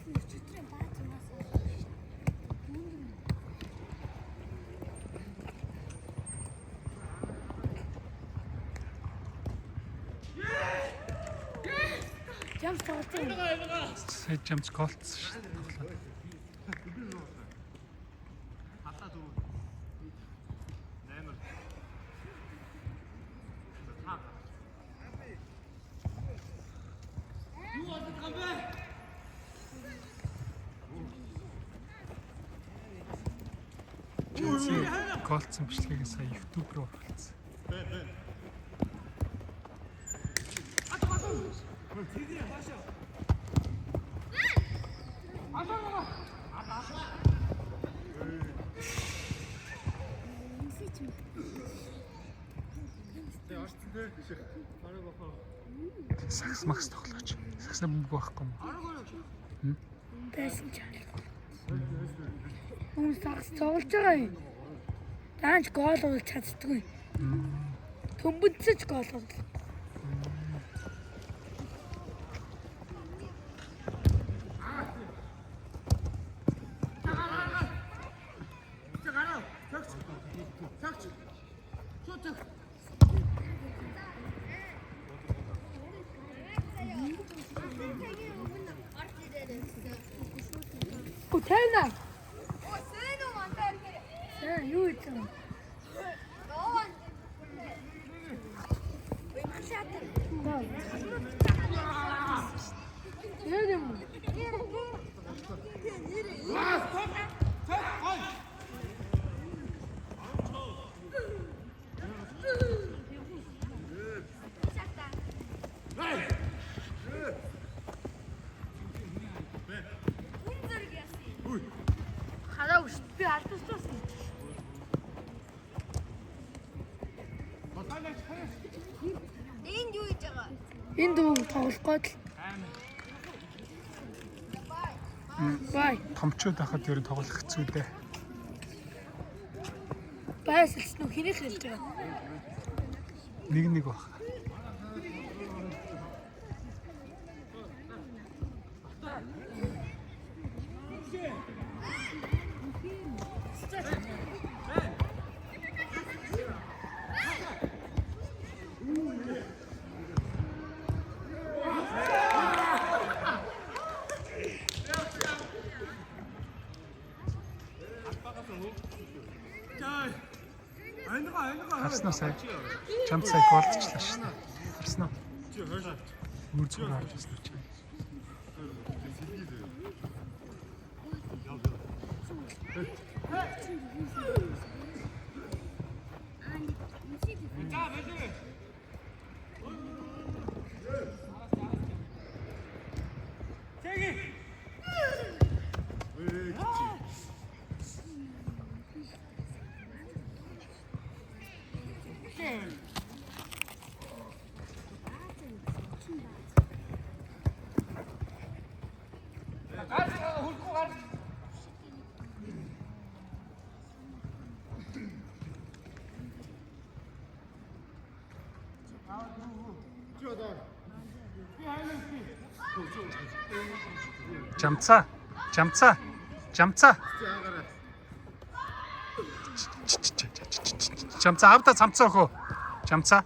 Өчигдрийн бааз юмас. Жамс тоглож байгаа. Сая жамц голцсон шүү дээ. Тоглоод. Челси голцсон бичлэгийг сая YouTube руу оруулсан. Сагс магс тоглооч. Сагсны бөмбөг байхгүй юм. Байсан ч алга. Хүмүүс сагс тоглож байгаа юм. Даанч гол оруулах чаддгүй. Төмбөнцөж гол оруулах. Гү тайна. За юу хийж байгаа юм? Яг юм. Хараа үст би алдчихсан. Энд юу хийж байгаа? Энэ дүү тоглох гээд л. Бай. Томчууд байхад ер нь тоглох хэцүү дээ. Байсалсан уу хинэх хэлж байгаа. Нэг нэг баг. Харсан уу сая? Чамд сая голдчихлаа шүү дээ. Харсан уу? Үр зүг орж ирсэн үү чи? Жамцаа. Жамцаа. Жамцаа. Жамцаа авда цамцаа өхөө. Жамцаа.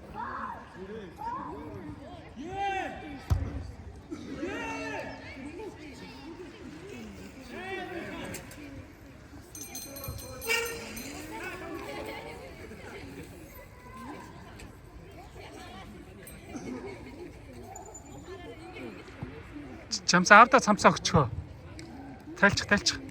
Жамцаа авда цамцаа өгчхөө. Тайлчих тайлчих.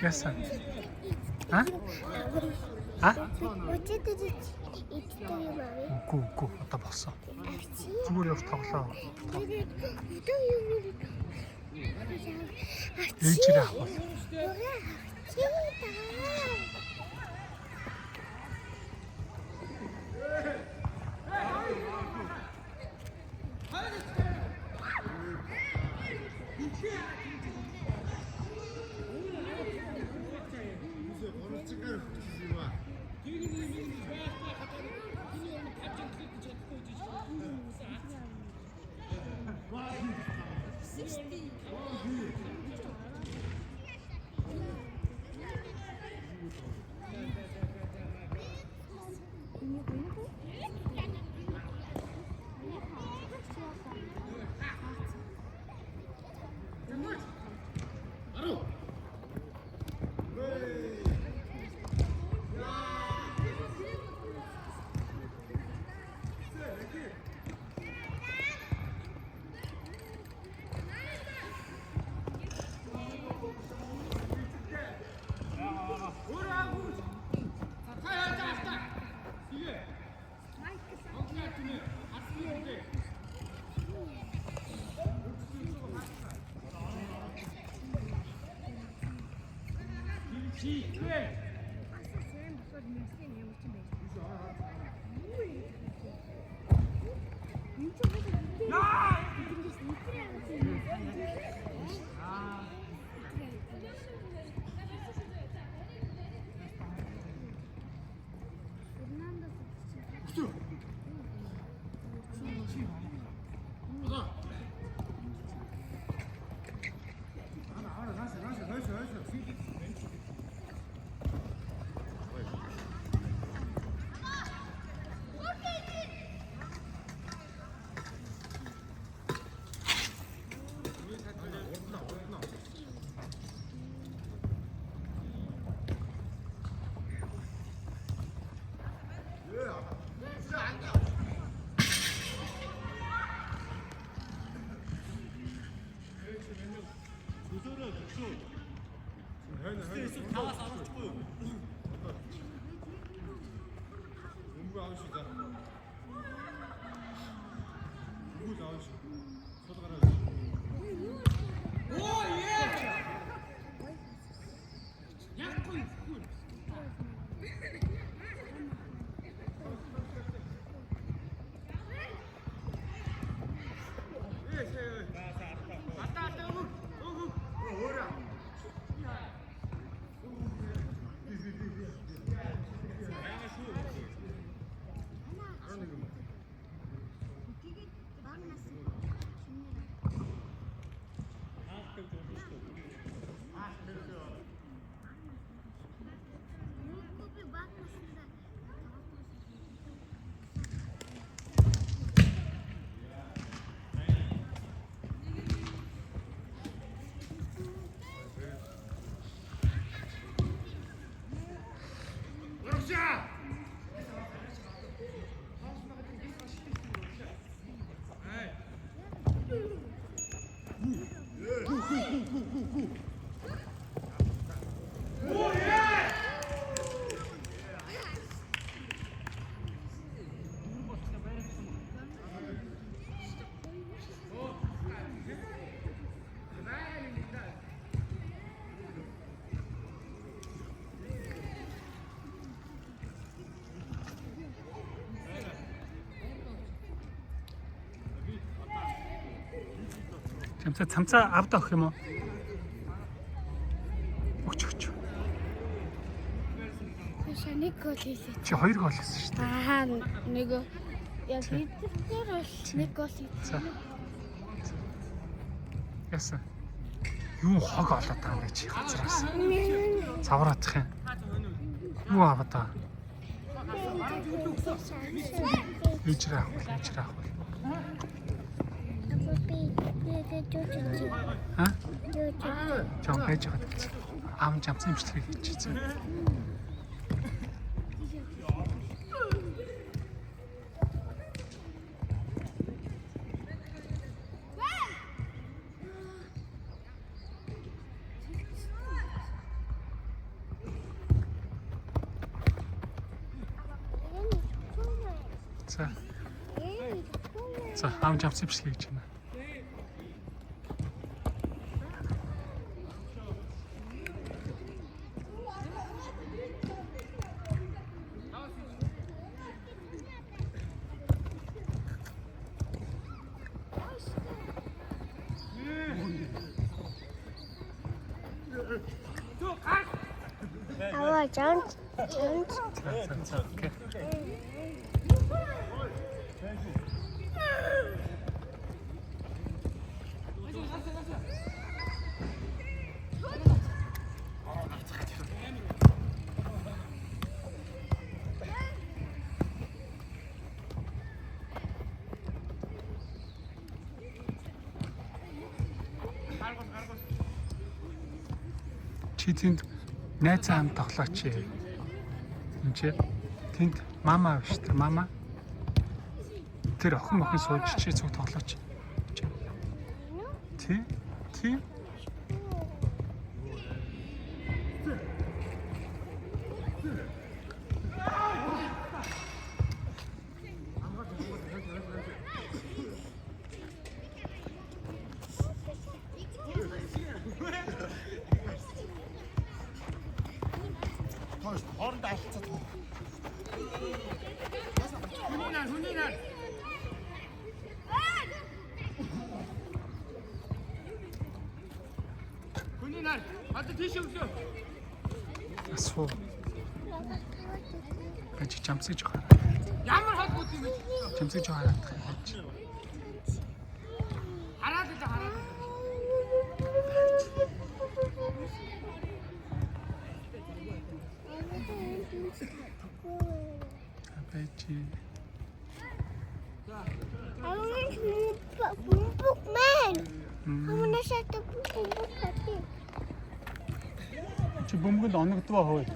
Яасан? А? А? Өчигдөр иддэг юм аа. Үгүй үгүй одоо болсон. Авчи. Зүгээр явж тоглоо. Өдөө юм. Ээжээрээ авах. Авчи. Чамцаа цамцаа авда өгөх юм уу? Өгч өгч. Нэг гол хийлээ. Чи хоёр гол хийсэн шүү дээ. Аа нэг яг эдгээр бол нэг гол хийсэн. За. Яасан. Юу хог олоод байгаа юм бэ чи газраас? Цавраадах юм. Юу аваад байгаа? Ээжрээ авах, ээжрээ авах. Аа? Жон байж байгаа гэсэн. Аав нь жамсан имжлэгийг хийчихсэн. За. За, аав нь жамсан имжлэгийг хийж байна. Аваа жан жан За, за, за. Окей. Чи тэнд найзаа хамт тоглооч. Энд чи тэнд мама биш тэр мама. Тэр охин охин сууж чи цуг тоглооч. Тий? Тий? Хоорондоо алцаад. Хүний нар, хүний нар. Хүний нар. Одоо тийш өглөө. Асуу. Гэж жамсаж байгаа. Ямар хол гүт юм бэ? Жамсаж байгаа хадах юм байж. Хараад л хараад. Байж. Бумбук мэн. Амнашаа бумбук хати. Чи бөмбөгөнд оногдвоо хөөе.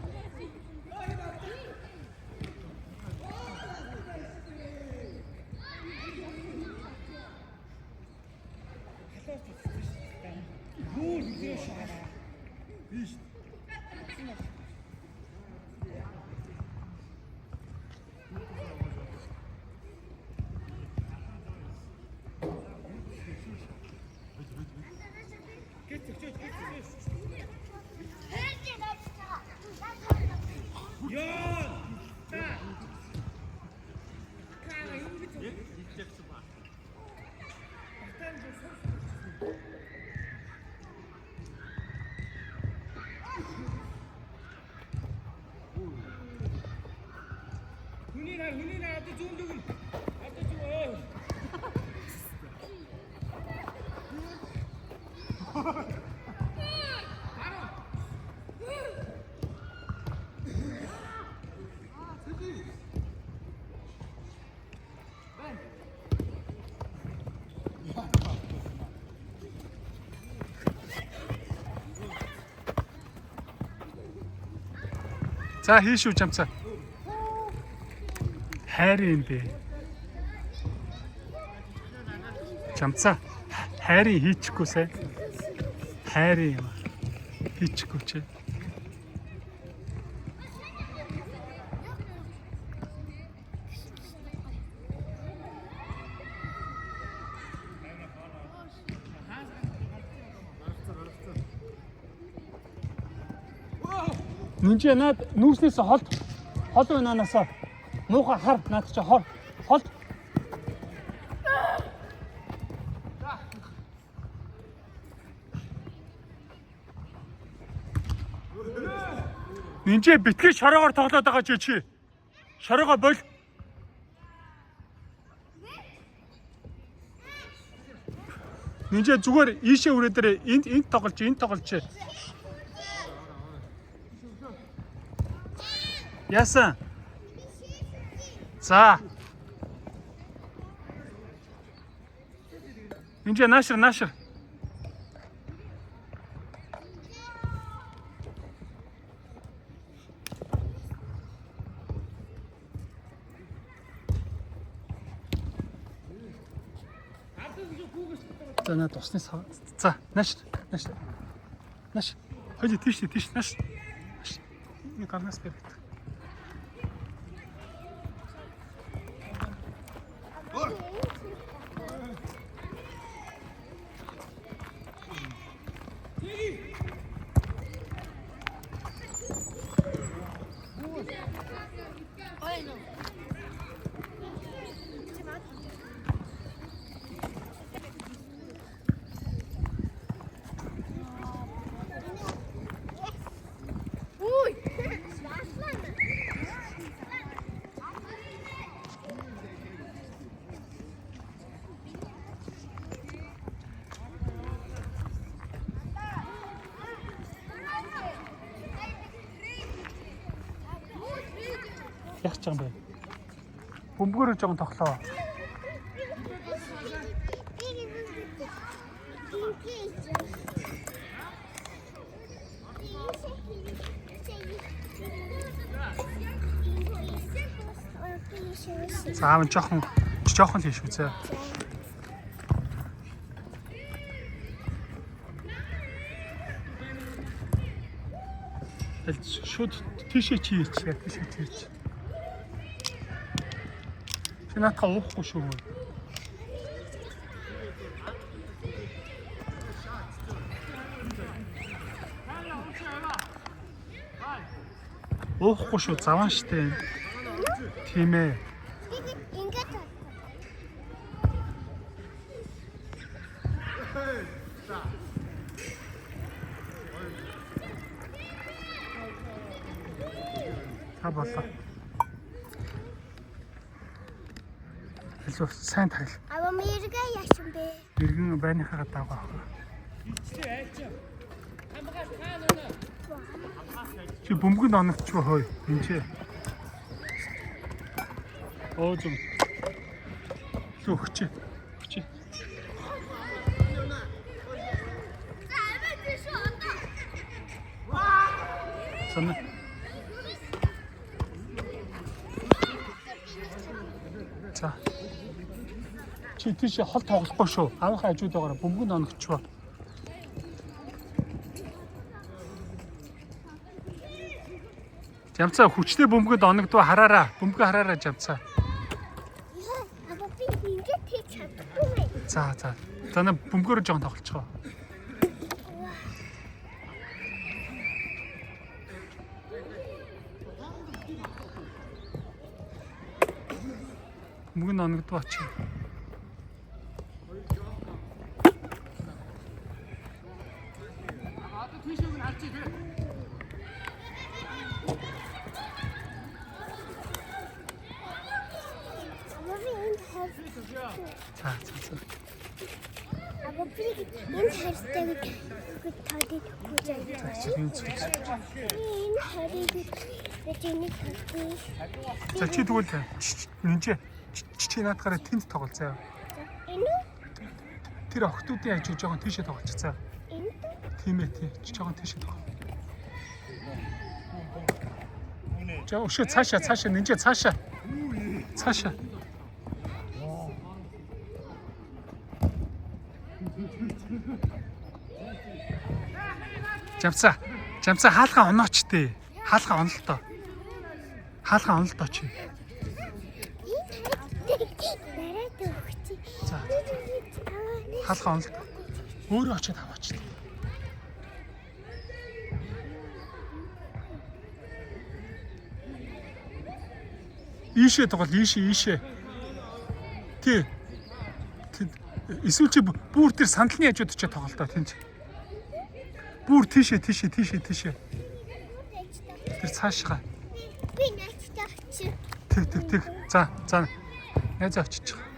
Хүний нар, хүний нар одоо зүүн дүгэн. Одоо зүүн өө. За хий шүү жамцаа. Хайр юм бэ. Жамцаа хайрын хийчихгүй сая. Хайрын юм. Хийчихгүй чи. Нүнжээ наад нүүрснээс холд хол унаанаас муухай хар наад чи хор холд. Нинжээ битгий шороогоор тоглоод байгаа чи чи. Шороогоо бол. Нинжээ зүгээр ийшээ үрээ дээр энд энд тоглож энд тоглож. Яасан? За. Нинжээ наашир наашир. За наад усны сав. За нааш нааш. Нааш. Хойд тийш тийш нааш. Нааш. Нэг гарнаас бэр. Үй. Яах ч юм бэ? Бөмбөгөөр жоохон тоглоо. За аав нь жоохон жоохон л хийш үзээ. Аль шууд тийшээ чи хийчих, тийшээ чи хийчих. Чи наадхаа уухгүй шүү. Уухгүй шүү, заван штэ. Тийм ээ. Ингээд Та болоо. Илүү сайн тагл. Аваа мэргээ яасан бэ? Иргэн байныхаа дагуу авах. Чи бөмбөгөнд оногдчихгүй хөөе. Энд чи. Оо зүг. Илүү өгч. Өгч. Санаа. За. Чи тийш хол тоглохгүй шүү. Аавынхаа хажууд байгаараа бөмбөгөнд оногдчихваа. Жамцаа хүчтэй бөмбөгөнд оногдвоо хараараа. Бөмбөгөө хараараа жамцаа. Аваа би ингээд хийж чадахгүй байна. За за. За на бөмбөгөөр жоохон тоглолцгоо. Бөмбөг нь оногдвоо чи. Одоо тийш үг нь харж тий. Аваа би энд хайр. За за за. Аваа би энд хайртай гэж таад хүч За чи энэ зүг. Энэ хайрыг гэж энийг хайртай. За чи тэгвэл нинжээ чи наадгаараа тэнд тоглол заяа. Энэ үү? Тэр охтуудын хажуу жоохон тийшээ тоглолч заяа. Энэ үү? Тийм ээ тий. Чи жоохон тийшээ тоглол. За өшөө цаашаа цаашаа нинжээ цаашаа. Цаашаа. Жамцаа. Жамцаа хаалгаа онооч тээ. Хаалгаа онолтоо. Хаалгаа онолтоо чи. Энэ хайртай нараад өгч. За. Хаалгаа онолтоо. Өөрөө очиод аваач. Ийшээ тоглол, ийшээ, ийшээ. Тий. Тий. Эсвэл чи бүр тэр сандлын хажууд очиод тоглолтоо тийм чи. Бүр тийшээ, тийшээ, тийшээ, тийшээ. Тэр цаашгаа. Би найзтай очив. Тэг, тэг, тэг. За, за. Найзаа очиж байгаа.